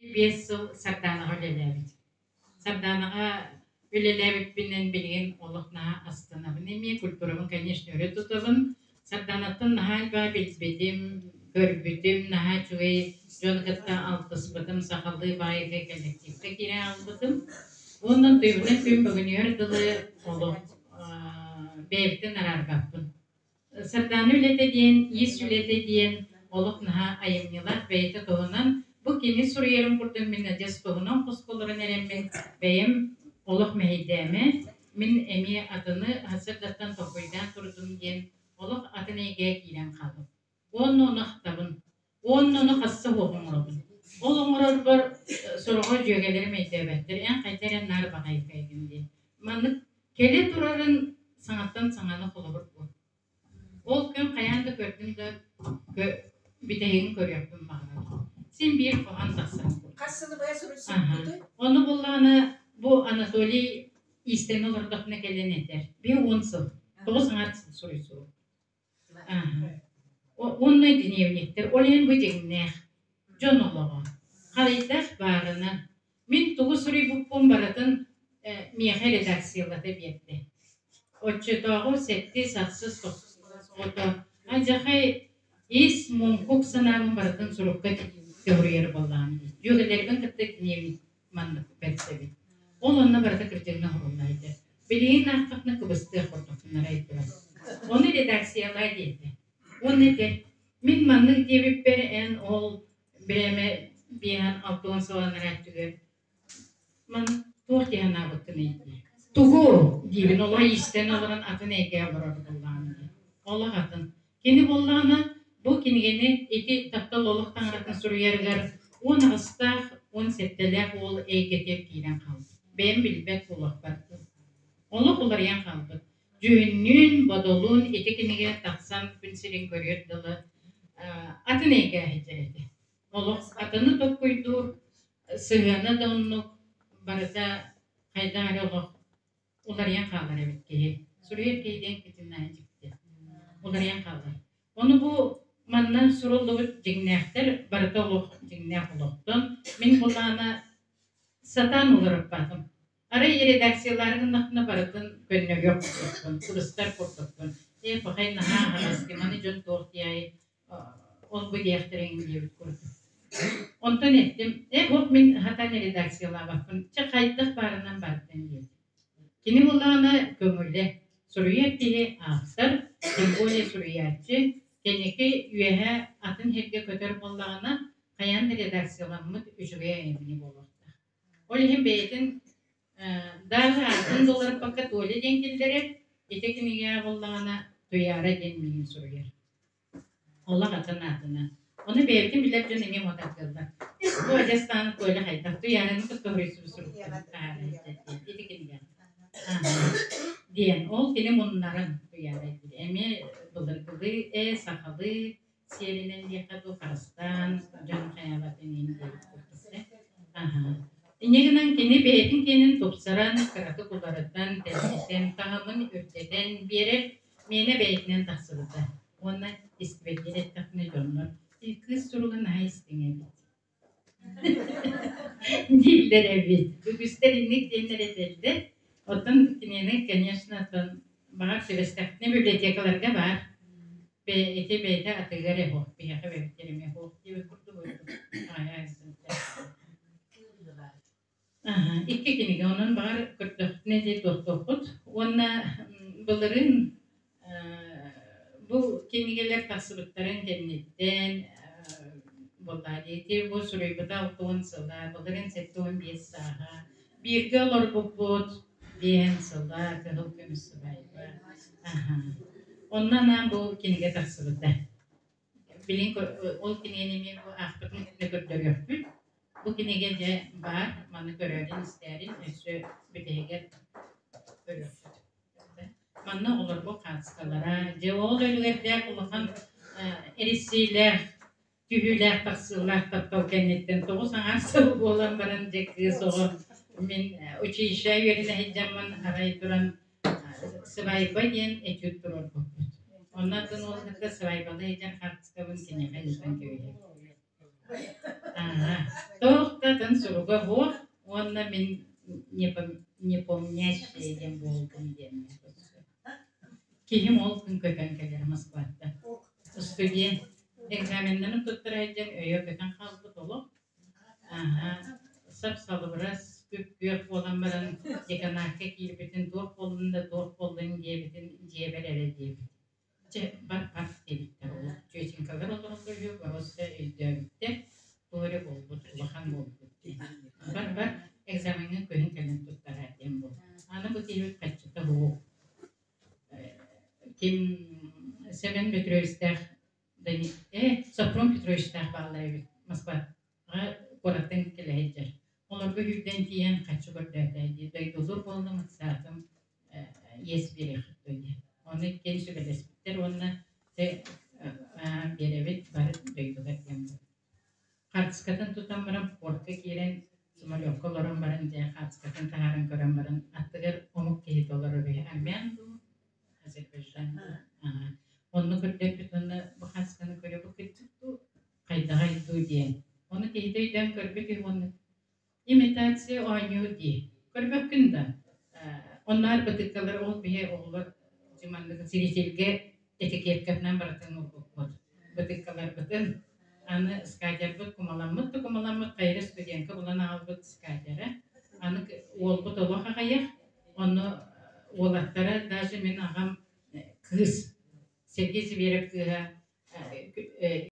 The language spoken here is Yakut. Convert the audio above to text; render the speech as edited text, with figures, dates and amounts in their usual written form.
5 сыл Сардаанаҕа үлэлээбит. Сардаанаҕа үлэлээбиппинэн билигин олох наһаа астынабын эмиэ, культурабын, конечно, өрө тутабын. Сардаанаттан наһаа элбэҕи билбитим, көрбүтүм, наһаа үчүгэй дьону кытта алтыспытым, сахалыы баайга коллективка киирэн аалбытым. Уонна туйбунан күн бүгүнүгэр дылы олох бэйэбиттэн араарбаппын. Сардаана үлэтэ диэн, иис үлэтэ диэн олох наһаа айымньылаах бэйэтэ туһунан. Бу кини суруйарын курдук мин адьас туһунан хоско олорон эрэммин бэйэм олох мэһэйдээмэ, мин эмиэ атыны сарсыардаттан толкуйдаан турдум диэн олох атын эйгэҕэ киирэн хаалым. Уонна ону ахтабын. Уонна ону хасса суох оҥоробун. Ол оҥорорбор сороҕор дьүөгэлэрим өйдөөбөттөр, эн хайда эрэ наар баҕайыкайгын диэн. Маннык кэлэ турарын саҥаттан саҥаны холобур буол. Ол күн хайаан да көрдүм да бүтэһигин көрүөхпүн баҕарабын. Син биир хоһоон тахсар. Хас сылы быһа суруйсубуккутуй? Ону буллаҕына бу Анатолий иистэнэ олордохпуна кэлэн этэр. 50 сыл. 9 аҥаар сыл суруйсубут. Уонна дневниктэр. Ол иһин бу дьиҥнээх дьон олоҕо. Харайдаах баарына. Мин тугу суруйбуппун барытын миэхэ редакциялата биэрдэ. Оччотооҕу сэттис, ахсыс, тохсус кылаас оҕото алдьархай ис муҥкук санаабын барытын сурукка төгүрүйэр буоллаҕым дии. Дьүөгэлэрбин кытта дневник маннык бэрсэбин. Ол онно барыта кырдьыгынан оһоллоойдо. Билигин аахтахпына кыбыстыах курдукпун арай туран. Ону редакциялаа диэтэ. Уонна этэр, мин маннык диэбиппэр эн ол бирээмэ биэһэн 60 сыл анараа өттүгэр ман туох дии санаабыккыный дии. Тугу диибин олох иистэн олорон атын эйгэ олорор буоллаҕым дии. Олох атын. Кини буоллаҕына бу кинигэни ити таптал олох таҥаратын суруйарыгар 18-таах, 17-лээх уол эйгэтигэр киирэн хаалбыт. Бэйэм билбэт буолуохпар. Олох уларыйан хаалбыт. Дьүһүннүүн, бодолуун ити кинигэ тахсан күн сирин көрүөр дылы атын эйгэ сылдьар этэ. Олох атыны толкуйдуур, сыһыана да оннук, барыта хайдах эрэ олох уларыйан хаалар эбит киһи. Суруйар киһи диэн китиннээх дьикти. Уларыйан хаалар. Ону бу манна суруллубут дьиҥнээхтэр барыта олох дьиҥнээх олохтон. Мин былаана сатаан уларыппатым. Арай редакциялаары гыннахпына барытын көннөрүөх курдукпун, кыбыстар курдукпун. Ээ, пахай наһаа аһаҕас маны дьон туох диэҕэй, ол бу диэхтэрин диэбит курдук. Онтон эттим, ээ, ох мин хатан редакциялаабаппын, чэ хайдах баарынан бардын диэтим. Кини буоллаҕына көҥүлэ, суруйар киһи автор, тем более суруйааччы, кэнники үөһэ атын сиргэ көтөр буоллаҕына, хайаан да редакцияламмыт үчүгэй айымньы буолуохтаах. Ол иһин бэйэтин даже аатын да уларыппакка Толя диэн киллэрэр, ити кинигэҕэ буоллаҕына Туйаара диэн миигин суруйар. Олох атын аатынан. Ону бэйэбитин билэр дьон эмиэ муодаргыыллар. Бу адьас даҕаны Толя хайдах Туйаараны кытта суруйсубут суруктарын таһаарар ити кинигэҕэ. Диэн ол кини муннарын Туйаара диир. Эмиэ былыргылыы ээ сахалыы сиэринэн диэххэ дуу харыстаан дьон хайаабатын иһин диэбит курдук ээ. Аһа. Инньэ гынан кини бэйэтин киэнин тупсаран, кыратык уларытан, тэнитэн, таһымын үрдэтэн биэрэр миэнэ бэйэтинэн тахсыбыта. Уонна истибэтигэр эттэхпинэ дьоннор кыыс суруга наһаа истиҥ эбит дииллэр эбит. Үгүстэр инник диэннэр этэллэр. Оттон кинини, конечно, оттон баҕар түбэстэхпинэ библиотекаларга баар. Ити бэйэтэ атыыга эрэ суох, биһиэхэ бэйэбит эмиэ суох диэбит курдук Икки кинигэ, онон баҕар көрдөхпүнэ дии туохтуохпут. Уонна былырыын бу кинигэлэр тахсыбыттарын кэнниттэн буоллаа дии, ити бу суруйбута 60 сыла, былырыын 75 сааһа. Бииргэ олорбуппут 5 сыла, кыһыл көмүс сыбаайба. Онно анаан бу кинигэ тахсыбыта. Билигин ол кинигэни эмиэ бу аахпытын кэннэ көрдөрүөхпүт. Бу кинигэ дьэ баар, маны көрөөрүн истээрин өссө бүтэһигэр көрүөхпүт. Манна оҕолорбут хаацкалара, дьэ ол үлүгэрдээх улахан эриссиилээх, түһүүлээх, тахсыылаах таптал кэнниттэн 9 аҥаар сыл буолан баран дьэ кыыс оҕо мин училище үөрэнэ сылдьаммын арай туран сыбаайба диэн этюд туруорбуппут. Онно атын уол кытта сыбаайбалыы сылдьар хаартыскабын киниэхэ ыытан кэбиһэбин. Ааһа. Туох да атын суруга суох уонна мин непомнящая диэн буолбун диэн. Киһим ол күн көтөн кэлэр Москваттан. Студент экзаменнарын туттара сылдьан өйө көтөн хаалбыт олох. Ааһа, сап-салыбырас, күп-күөх буолан баран деканакка киирбитин туох буоллун да туох буоллун диэбитин дьиэбэр эрэ диэбит. Чэ, бар-бар диэбиттэр олох. Чүөчүҥкэлэр олороллор үһү, боруоста өйдөөбүттэр, туох эрэ буолбут, улахан буолбут диэн. Бар-бар экзамеҥҥа күһүн кэлэн туттараар диэн буолла. Аны бу киһибит хаччыта суох. Ким Сэмэн Петровичтаах Софрон Петровичтаах бааллар эбит Москваҕа куораттан кэлэ сылдьар. Олорго сүүрдэн тиийэн харчы көрдөөтөө дии. Дойдулуур буоллум, ыксаатым, иэс биэриэххит дуо диэн. Ону иккиэн сүбэлэспиттэр уонна дьэ биэрэбит бары дойдугар диэн буолла. Хаартыскатын тутан баран портка киирэн самолекка олорон баран дьэ хаартыскатын таһааран көрөн баран аттыгар омук киһитэ олорор үһү армян дуу Азербайджан дуу аһа онно көрдөрбүт уонна бу хаартысканы көрө бу кырдьык дуу хайдаҕай дуу диэн ону киһитэ өйдөөн көрбүт үһү уонна имитация оонньуур дии көрбөккүн да онноор бытыыккалар ол биһи оҕолор маннык зрительгэ этикеткатынан барытын уурбуппут бытыыккаларбытын аны скатербыт кумаламмыт да кумаламмыт хайра студентка булан аҕалбыт скатера аны уолбут олох аҕыйах ону уолаттара даже мин аҕам кыыс Сергей Зверев кыыһа.